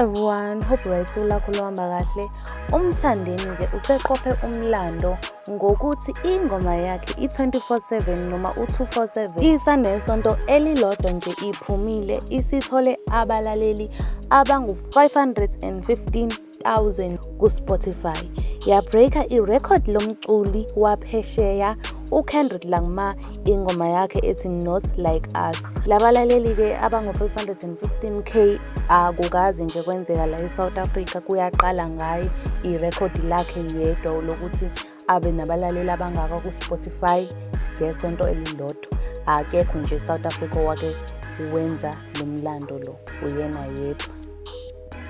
Everyone, hope right, ulakho luhamba kahle. UMthandeni-ke useqophe umlando ngokuthi ingoma yakhe i-24/7 noma u-247 isanesonto elilodwa nje iphumile isithole abalaleli abangu-515,000 ku-Spotify. Yabreaka irekhodi lomculi waphesheya uKendrick Lamar ingoma yakhe ethi Not Like Us. Labalaleli-ke abangu-515K akukaze nje kwenzeka la e-South Africa, kuyaqala ngaye irekhodi lakhe yedwa lokuthi abe nabalaleli abangaka ku-Spotify ngesonto elilodwa. Akekho nje e-South Africa owake wenza lo mlando lo, uyena yedwa.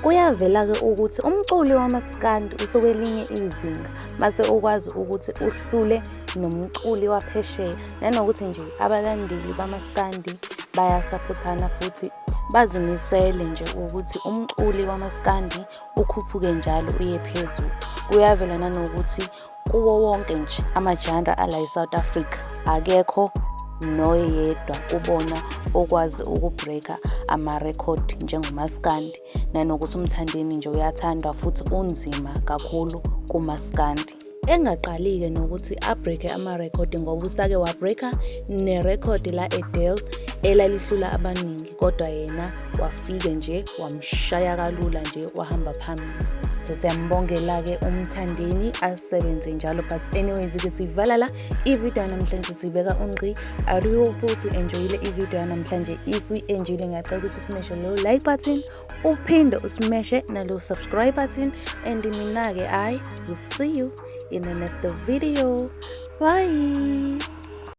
Kuyavela-ke ukuthi umculi wamaskandi usukwelinye izinga mase ukwazi ukuthi uhlule nomculi waphesheya, nanokuthi nje abalandeli bamaskandi bayasaphothana futhi bazimisele nje ukuthi umculi wamaskandi ukhuphuke njalo uye phezulu. Kuyavela nanokuthi kuwo wonke nje ama-genre ala e-South Africa akekho noyedwa kubona okwazi ukubreaka amarekhodi njengomaskandi, nanokuthi uMthandeni nje uyathandwa futhi unzima kakhulu kumaskandi. Engaqali-ke nokuthi abreak-e amarekhodi ngoba usake wabreaka nerekhodi la-Adele elalihlula abaningi, kodwa yena wafike nje wamshaya kalula nje wahamba phambili. So siyambongela-ke uMthandeni, asebenze njalo. But anyways-ke sivala la ividiyo yanamhlanje, sibeka ungqi. I really hope ukuthi u-enjoyile ividiyo yanamhlanje. If uyi-enjoyile, ngiyacela ukuthi usmeshe lo like button, uphinde usmeshe nalo subscribe button, and mina-ke I will see you in the next video. Bye.